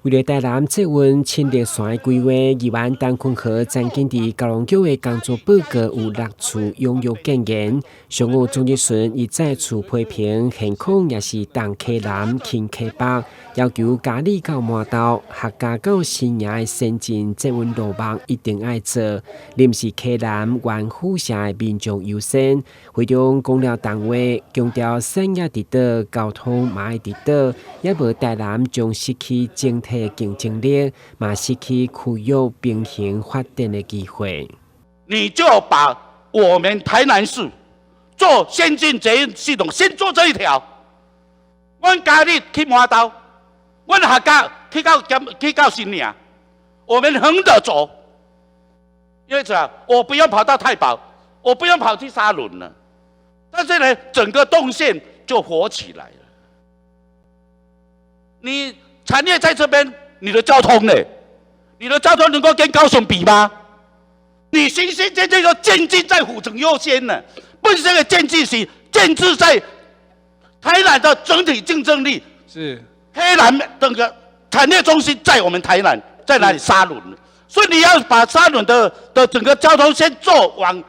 為著台南捷運新竹線的規劃，議員陳坤和曾經佇交通局的工作報告有六處踴躍建言。上午總質詢，伊再次批評現況也是重溪南輕溪北，要求佳里到麻豆、客家到新營的先進捷運路網一定愛做，而毋是溪南縣府城的民眾優先。會中講了重話，強調產業佇佗，交通嘛愛佇佗，猶無台南將失去整體競爭力，嘛失去區域平衡發展的機會。你就把我們台南市做先進捷運系統，先做這一條。阮佳里去麻豆，阮客家去到新營，我們橫著走。因為啥？我不用跑到太保，我不用跑去沙崙了。但是呢，整個動線就活起來了。你產業在這邊，你的交通呢？你的交通能夠跟高雄比嗎？你新興建這個建制在府城優先呢，不是這個建制是建制在台南的整體競爭力。台南整個產業中心在我們台南，在哪裡？沙崙。所以你要把沙崙的整個交通先做往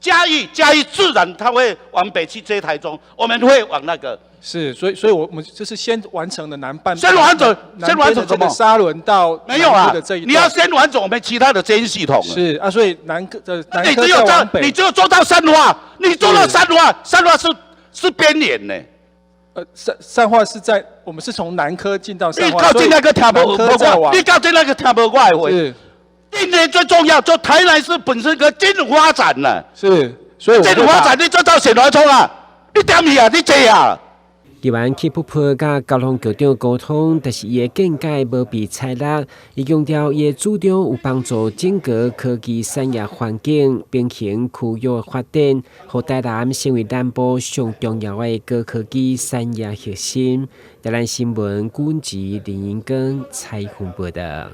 嘉義，嘉義自然它會往北去接台中，我們會往那個。是，所以，我們就是先完成了南半，先完成，先完成什麼？沙崙到沒有啊？你要先完成我們其他的捷運系統。是啊，所以南科的你只有這，你只有做到善化，你做到善化，善化是邊緣呢。善化是在我們是從南科進到善化，你靠近那個聽無，你靠近那個聽無我的話。今年最重要，就台南市本身個金融發展呢。是，所以金融發展你做到顯來衝啊，你點去啊？你坐啊？議員去噗噗佮交通局長溝通，但是伊的見解無被採納。伊強調，伊的主張有幫助整個科技產業環境平衡區域發展，予台南成為南部上重要的高科技產業核心。台南新聞，古文吉林英根採訪報導。